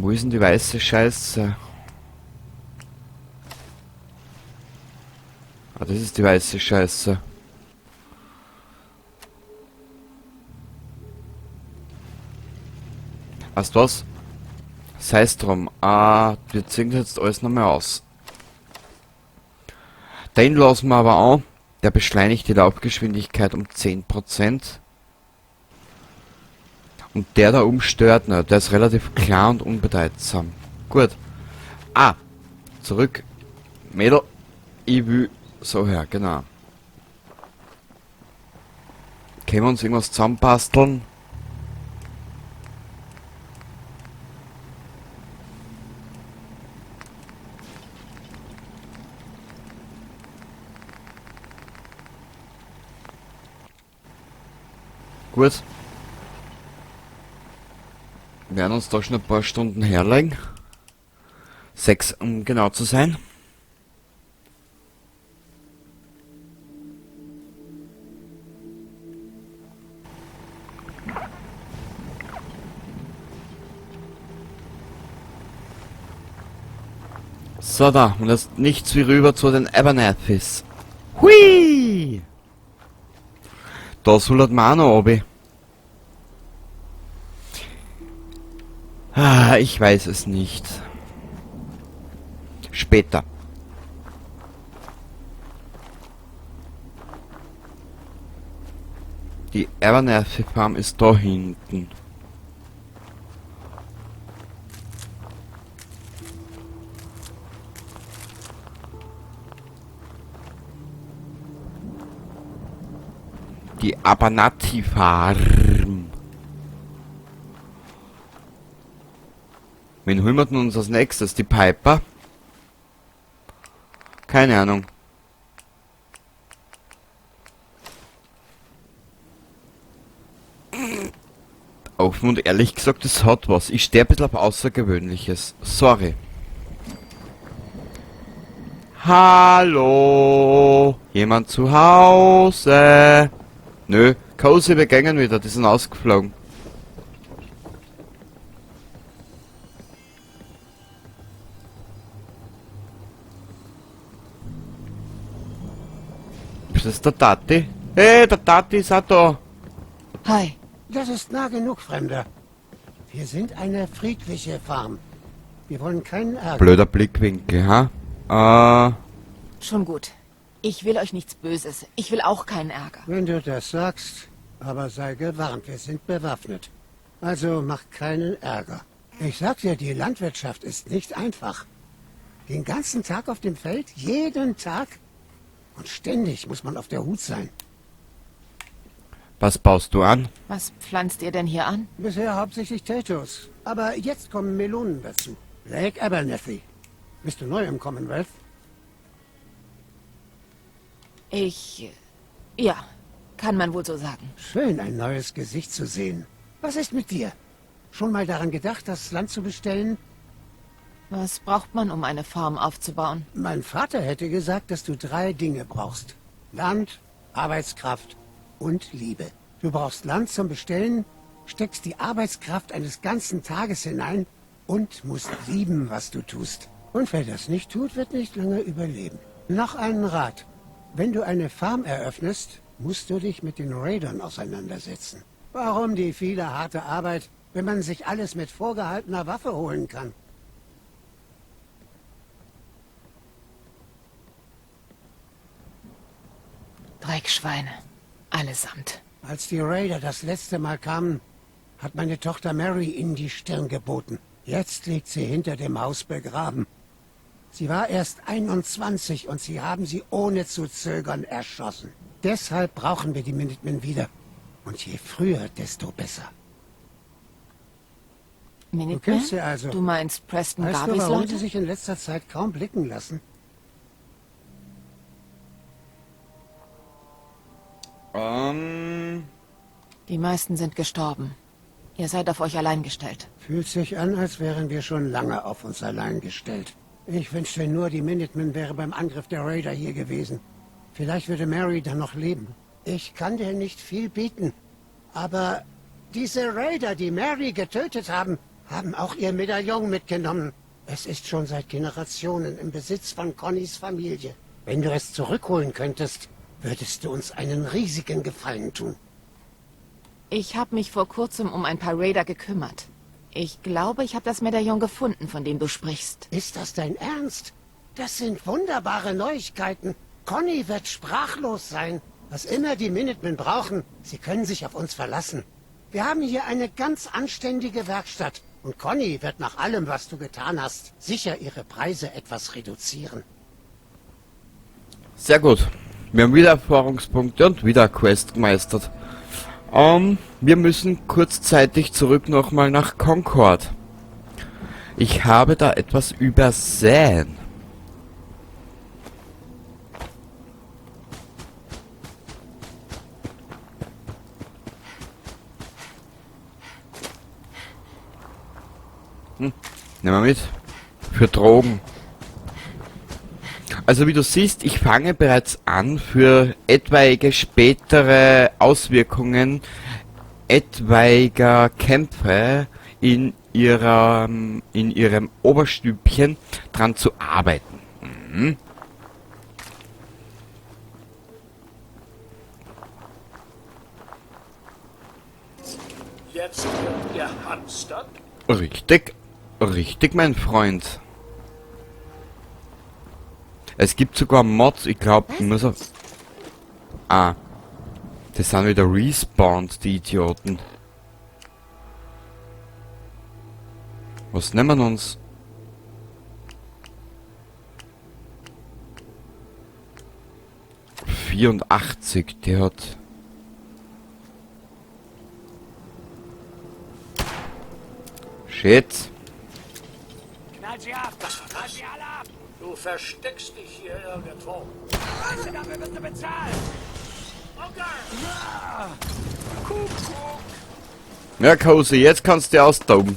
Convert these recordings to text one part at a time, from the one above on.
Wo ist denn die weiße Scheiße? Ah, das ist die weiße Scheiße. Weißt du was? Sei's drum. Ah, wir ziehen jetzt alles nochmal aus. Den lassen wir aber an. Der beschleunigt die Laufgeschwindigkeit um 10%. Und der da oben stört nicht. Der ist relativ klar und unbedeutsam. Gut. Ah, zurück. Mädel, ich will so her, genau. Können wir uns irgendwas zusammenbasteln? Gut. Wir werden uns da schon ein paar Stunden herlegen. 6, um genau zu sein. So da, und jetzt nichts wie rüber zu den Abernathys. Hui! Da soll man auch noch runter. Ah, ich weiß es nicht. Später. Die Abernathy Farm ist da hinten. Die Abernathy Farm. Wen holen wir denn uns als nächstes? Die Piper? Keine Ahnung. Offen und ehrlich gesagt, es hat was. Ich stehe ein bisschen auf Außergewöhnliches. Sorry. Hallo? Jemand zu Hause? Nö, Cozy, wir gängen wieder. Die sind ausgeflogen. Ist das der Tati? Hey, der Tati ist auch da. Hi. Das ist nah genug, Fremder. Wir sind eine friedliche Farm. Wir wollen keinen Ärger. Blöder Blickwinkel, ha? Schon gut. Ich will euch nichts Böses. Ich will auch keinen Ärger. Wenn du das sagst, aber sei gewarnt, wir sind bewaffnet. Also mach keinen Ärger. Ich sag dir, die Landwirtschaft ist nicht einfach. Den ganzen Tag auf dem Feld, jeden Tag. Und ständig muss man auf der Hut sein. Was baust du an? Was pflanzt ihr denn hier an? Bisher hauptsächlich Tattoos. Aber jetzt kommen Melonen dazu. Blake Abernathy. Bist du neu im Commonwealth? Ich... Ja, kann man wohl so sagen. Schön, ein neues Gesicht zu sehen. Was ist mit dir? Schon mal daran gedacht, das Land zu bestellen? Was braucht man, um eine Farm aufzubauen? Mein Vater hätte gesagt, dass du 3 Dinge brauchst. Land, Arbeitskraft und Liebe. Du brauchst Land zum Bestellen, steckst die Arbeitskraft eines ganzen Tages hinein und musst lieben, was du tust. Und wer das nicht tut, wird nicht lange überleben. Noch einen Rat. Wenn du eine Farm eröffnest, musst du dich mit den Raidern auseinandersetzen. Warum die viele harte Arbeit, wenn man sich alles mit vorgehaltener Waffe holen kann? Dreckschweine. Allesamt. Als die Raider das letzte Mal kamen, hat meine Tochter Mary ihnen die Stirn geboten. Jetzt liegt sie hinter dem Haus begraben. Sie war erst 21 und sie haben sie ohne zu zögern erschossen. Deshalb brauchen wir die Minutemen wieder. Und je früher, desto besser. Minutemen? Du kennst sie also. Du meinst Preston Weißt du, Garveys warum Leute? sie sich in letzter Zeit kaum blicken lassen? Die meisten sind gestorben. Ihr seid auf euch allein gestellt. Fühlt sich an, als wären wir schon lange auf uns allein gestellt. Ich wünschte nur, die Minutemen wäre beim Angriff der Raider hier gewesen. Vielleicht würde Mary dann noch leben. Ich kann dir nicht viel bieten. Aber diese Raider, die Mary getötet haben, haben auch ihr Medaillon mitgenommen. Es ist schon seit Generationen im Besitz von Connys Familie. Wenn du es zurückholen könntest, würdest du uns einen riesigen Gefallen tun. Ich habe mich vor kurzem um ein paar Raider gekümmert. Ich glaube, ich habe das Medaillon gefunden, von dem du sprichst. Ist das dein Ernst? Das sind wunderbare Neuigkeiten. Conny wird sprachlos sein. Was immer die Minutemen brauchen, sie können sich auf uns verlassen. Wir haben hier eine ganz anständige Werkstatt. Und Conny wird nach allem, was du getan hast, sicher ihre Preise etwas reduzieren. Sehr gut. Wir haben wieder Erfahrungspunkte und wieder Quest gemeistert. Wir müssen kurzzeitig zurück nochmal nach Concord. Ich habe da etwas übersehen. Nehmen wir mit. Für Drogen. Also wie du siehst, ich fange bereits an, für etwaige spätere Auswirkungen etwaiger Kämpfe in ihrem Oberstübchen dran zu arbeiten. Jetzt wird gehamstert. Richtig, richtig, mein Freund. Es gibt sogar Mods, ich glaub, ich muss auf... Ah. Das sind wieder respawned, die Idioten. Was nehmen wir uns? 84, der hat... Shit. Knall sie ab! Knall sie alle ab! Du versteckst dich hier irgendwo. Preise dafür wirst du bezahlen! Okay. Ja. Kuckuck. Ja, Cozy, jetzt kannst du austoben.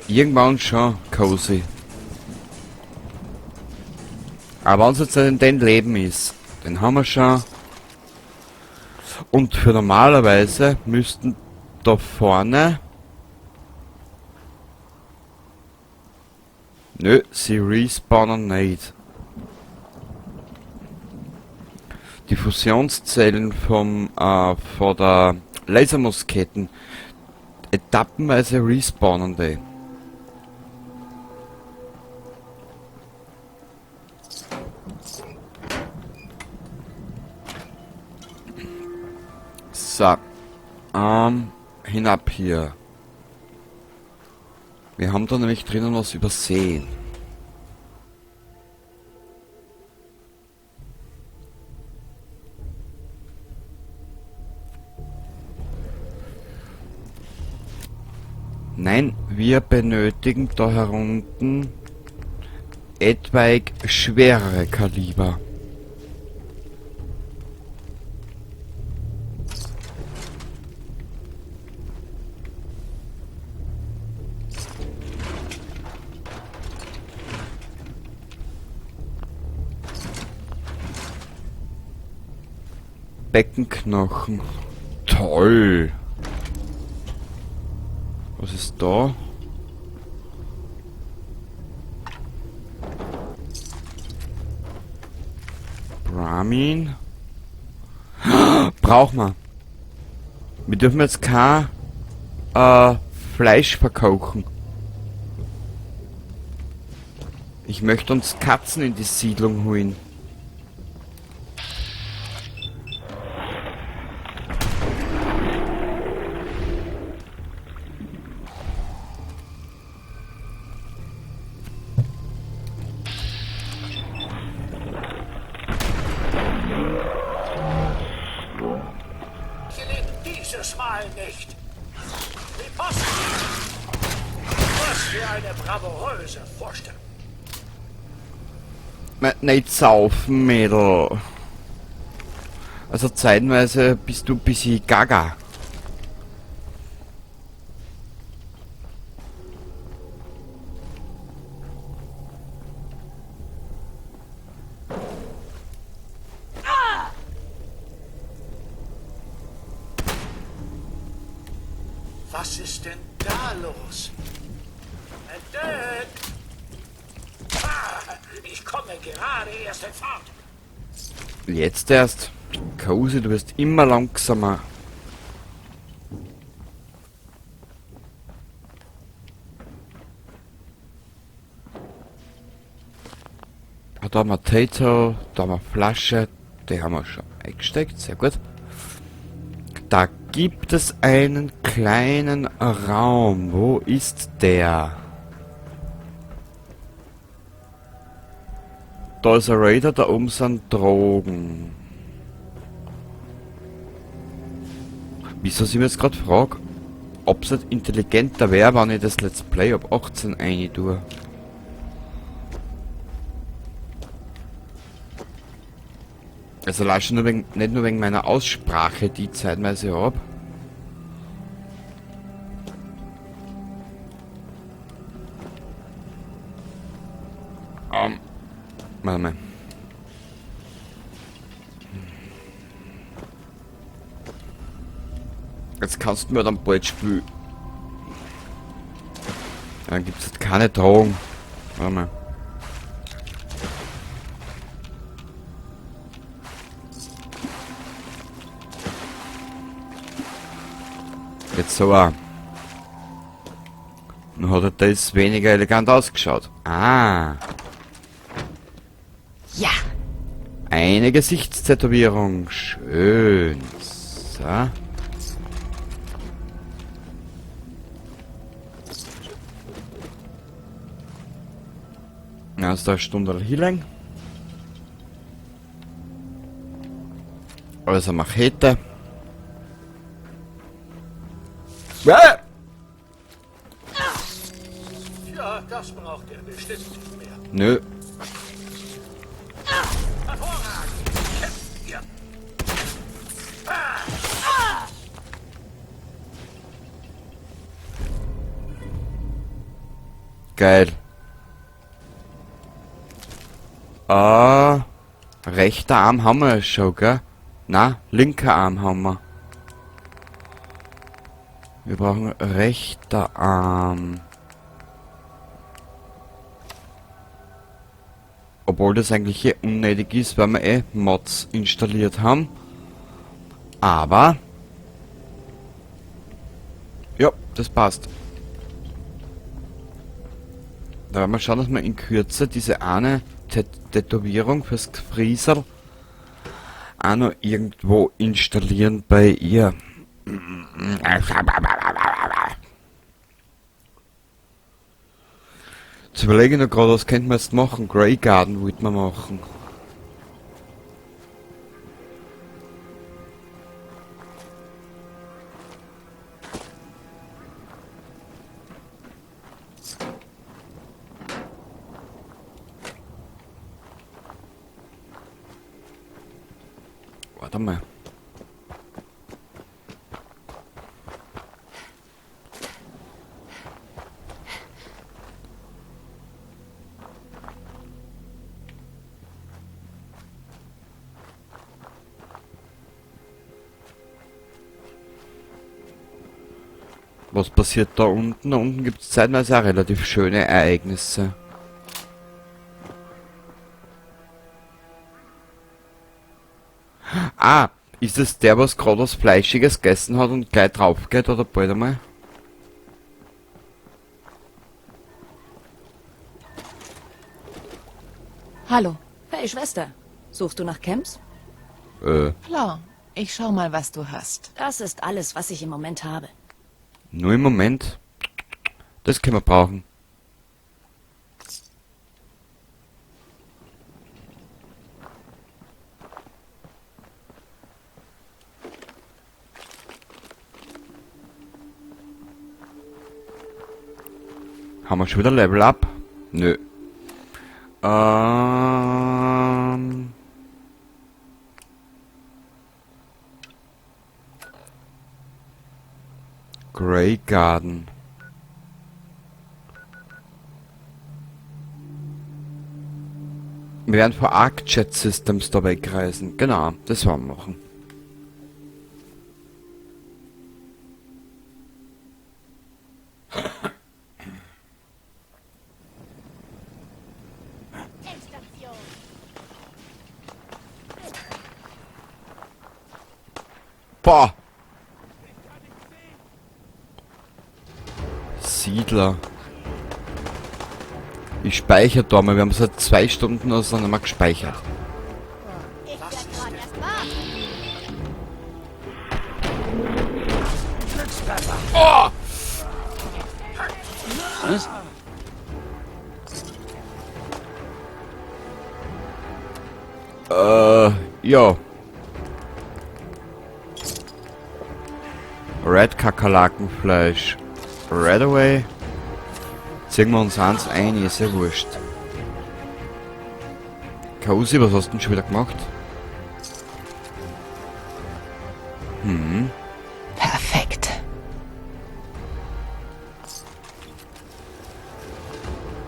Irgendwann schon, Cozy. Aber wenn's jetzt in dem Leben ist, den haben wir schon. Und für normalerweise müssten da vorne... Nö, sie respawnen nicht. Die Fusionszellen von der Lasermusketen etappenweise respawnen die. So. Hinab hier. Wir haben da nämlich drinnen was übersehen. Nein, wir benötigen da herunten etwaig schwerere Kaliber. Beckenknochen. Toll. Was ist da? Brahmin. Braucht man. Wir dürfen jetzt kein Fleisch verkochen. Ich möchte uns Katzen in die Siedlung holen. Dieses Mal nicht. Die Post. Was für eine bravouröse Vorstellung. Nicht saufen, Mädel. Also zeitweise bist du ein bisschen gaga. Was ist denn da los? Entdeckt! Ah, ich komme gerade erst in Fahrt. Jetzt erst. Cozy, du wirst immer langsamer. Ah, da haben wir Tato, da haben wir Flasche, die haben wir schon eingesteckt, sehr gut. Da gibt es einen kleinen Raum. Wo ist der? Da ist ein Raider, da oben sind Drogen. Wieso ich mir jetzt gerade frage, ob es nicht intelligenter wäre, wenn ich das Let's Play ab 18 rein tue. Also allein schon nicht nur wegen meiner Aussprache, die ich zeitweise hab. Warte mal. Jetzt kannst du mir dann bald spielen. Dann gibt's jetzt keine Drogen. Warte mal. Jetzt so auch. Nun hat er das weniger elegant ausgeschaut. Ah. Ja. Eine Gesichtstätowierung. Schön. So. Ja, ist da eine Stunde Healing. Also Machete. Ah! Ja, das braucht er bestimmt nicht mehr. Nö. Hervorragend. Kämpft ihr. Geil. Ah, rechter Arm haben wir schon, gell? Na, linker Arm haben wir. Wir brauchen rechter Arm. Obwohl das eigentlich hier unnötig ist, weil wir eh Mods installiert haben. Aber... Ja, das passt. Da werden wir schauen, dass wir in Kürze diese eine Tätowierung fürs Frieserl auch noch irgendwo installieren bei ihr. Jetzt überlege ich noch gerade, was könnte man jetzt machen? Grey Garden wollte man machen. Warte mal. Was passiert da unten? Da unten gibt's zeitweise auch relativ schöne Ereignisse. Ah, ist es der, was gerade was Fleischiges gegessen hat und gleich drauf geht, oder bald einmal? Hallo. Hey, Schwester. Suchst du nach Camps? Klar. Ich schau mal, was du hast. Das ist alles, was ich im Moment habe. Nur im Moment. Das können wir brauchen. Haben wir schon wieder Level Up? Nö. Grey Garden. Wir werden vor ArcJet Systems da wegreisen. Genau, das werden wir machen. Boah! Siedler. Ich speichere da mal. Wir haben seit 2 Stunden oder so nicht mehr gespeichert. Oh! Was? Ja. Red Kakerlakenfleisch. Radaway. Ziehen wir uns eins ein, ist ja wurscht. Kausi, was hast du denn schon wieder gemacht? Perfekt.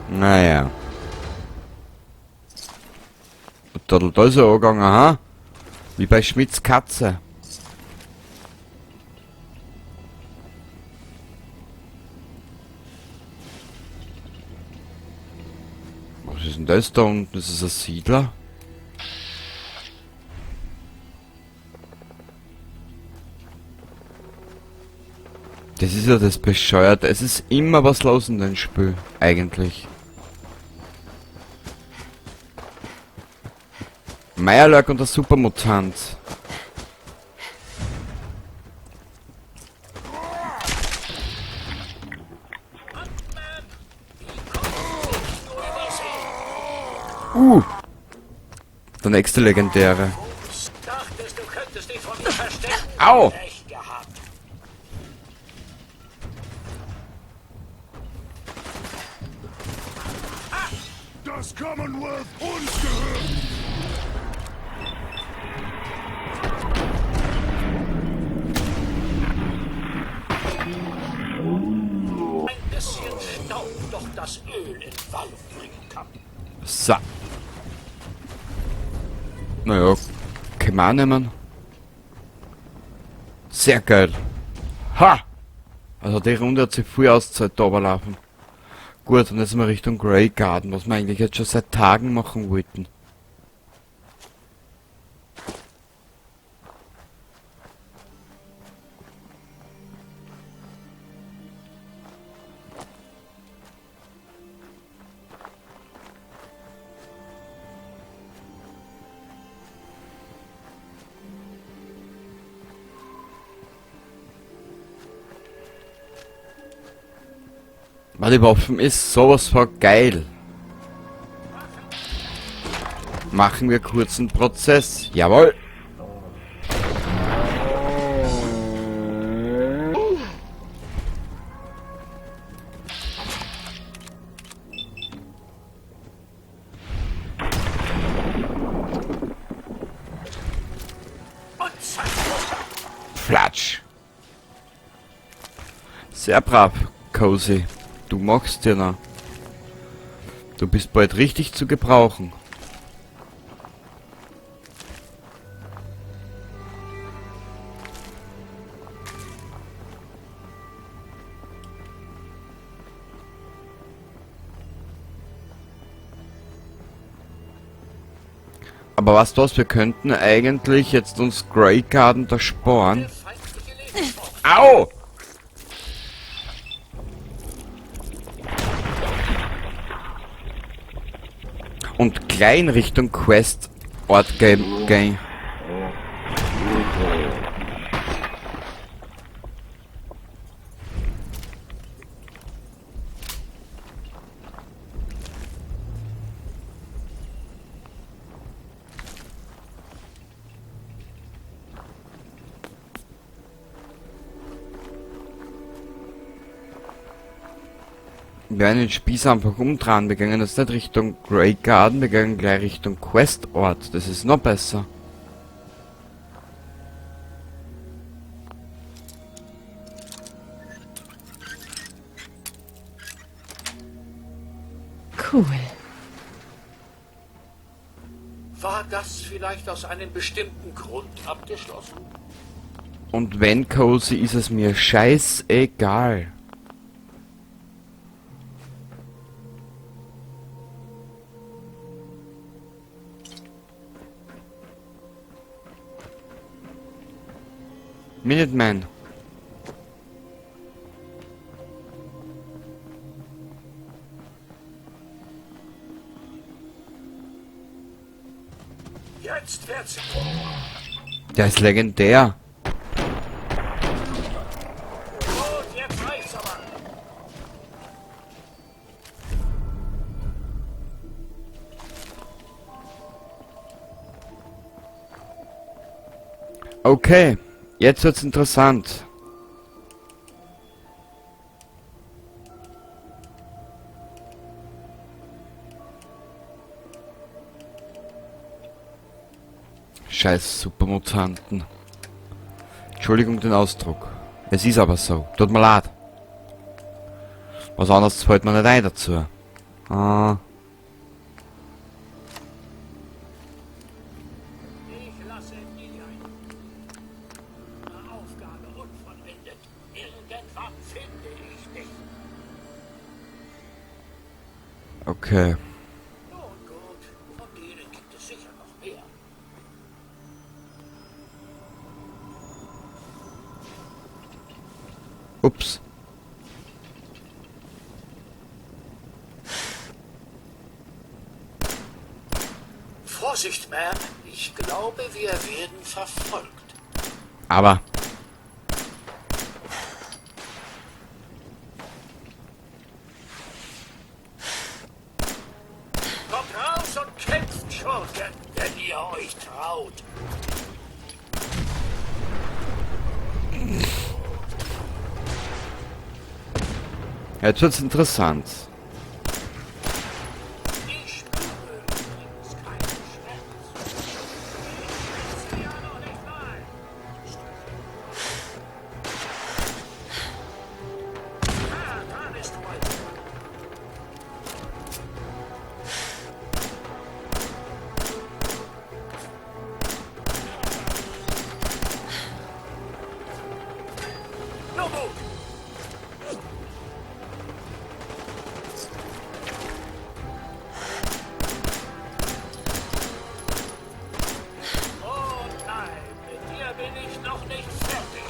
Naja. Da, da ist er angegangen, aha. Wie bei Schmidts Katze. Was ist denn das da unten? Ist das ein Siedler? Das ist ja das Bescheuerte. Es ist immer was los in dem Spiel, eigentlich. Meierlurk und der Supermutant. Der nächste Legendäre. Dachtest, du könntest dich von mir verstecken? Au! Pech gehabt. Das Commonwealth uns gehört! Ein bisschen Staub doch das Öl in Wallung bringen kann. So. Naja, können wir auch nehmen. Sehr geil. Ha! Also die Runde hat sich viel auszahlt, da überlaufen. Gut, und jetzt sind wir Richtung Grey Garden, was wir eigentlich jetzt schon seit Tagen machen wollten. Weil die Waffen ist sowas von geil. Machen wir kurzen Prozess. Jawohl. Flatsch. Sehr brav, Cozy. Du machst dir noch. Du bist bald richtig zu gebrauchen. Aber weißt du was, wir könnten eigentlich jetzt uns Grey Garden da sparen. Au! Und klein Richtung Quest Ort gehen. Wir werden den Spieß einfach umdrehen. Wir gehen jetzt nicht Richtung Grey Garden, wir gehen gleich Richtung Questort. Das ist noch besser. Cool. War das vielleicht aus einem bestimmten Grund abgeschlossen? Und wenn, Cozy, ist es mir scheißegal. Minuteman. Jetzt wird's. Der ist legendär. Gut, jetzt reicht's aber. Okay, jetzt wird's interessant. Scheiß Supermutanten. Entschuldigung den Ausdruck. Es ist aber so. Tut mir leid. Was anderes fällt mir nicht ein dazu. Ah. Ich lasse nie eine Aufgabe unvollendet. Irgendwann finde ich dich. Okay. Nun gut, von denen gibt es sicher noch mehr. Ups. Vorsicht, Ma'am. Ich glaube, wir werden verfolgt. Aber. Kommt raus und kämpft, Schurken, wenn ihr euch traut. Jetzt wird's interessant. Ich spüre übrigens keinen Schmerz. Ich schwitze ja noch nicht mal. Ah, da bist du also. Nur gut. Oh nein, mit dir bin ich noch nicht fertig.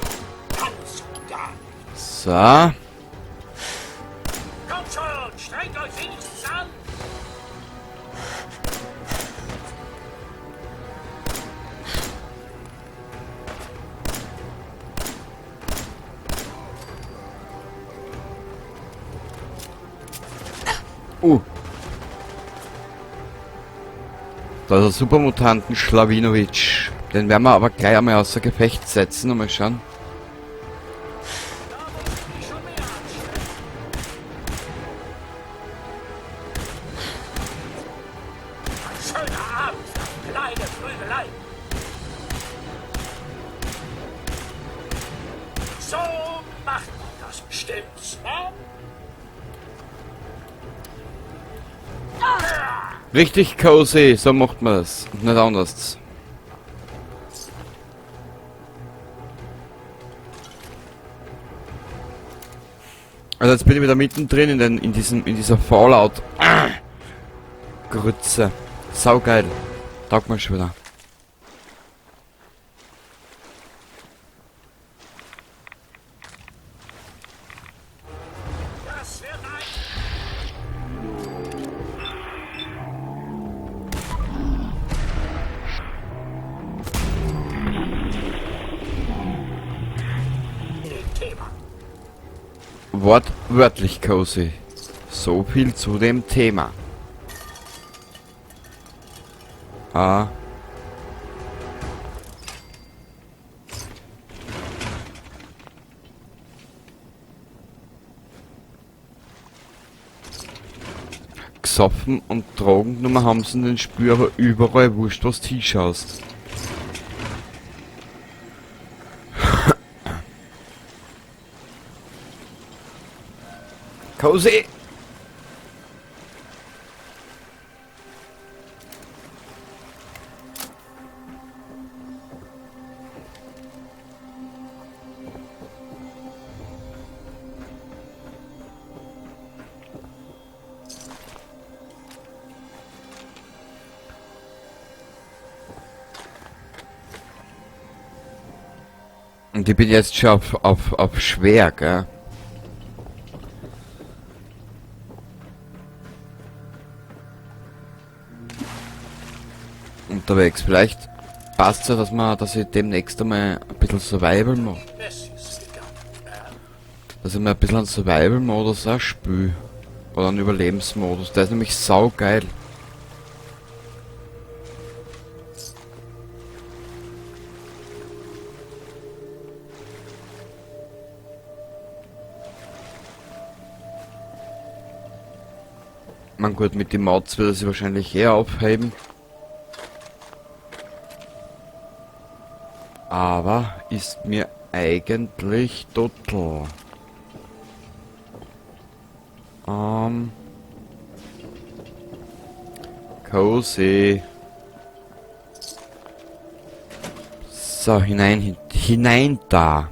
Ganz und gar nicht. So. Kommt schon, strengt euch wenigstens an. Da ist der Supermutanten Schlawinowitsch. Den werden wir aber gleich einmal außer Gefecht setzen. Mal schauen. Da muss ich mich schon mehr anstrengen. Ein schöner Abend für kleine Prügelei. So macht man das, stimmt's, Ma'am? Richtig cozy, so macht man das. Und nicht anders. Also jetzt bin ich wieder mittendrin in dieser Fallout. Ah, Grütze. Saugeil. Taugt mir schon wieder. Das wird ein... Thema. Wortwörtlich cozy. So viel zu dem Thema. Ah. Gesoffen und Drogen genommen haben sie in den Spiel, aber überall wurscht, was du hinschaust. Cozy! Und ich bin jetzt schon auf schwer, gell? Unterwegs. Vielleicht passt ja, dass ich demnächst einmal ein bisschen Survival mache. Dass ich mal ein bisschen einen Survival-Modus auch spiele. Oder einen Überlebensmodus. Der ist nämlich saugeil. Man gut, mit den Mods wird er sich wahrscheinlich eher aufheben. Aber ist mir eigentlich total. Cozy. So, hinein da.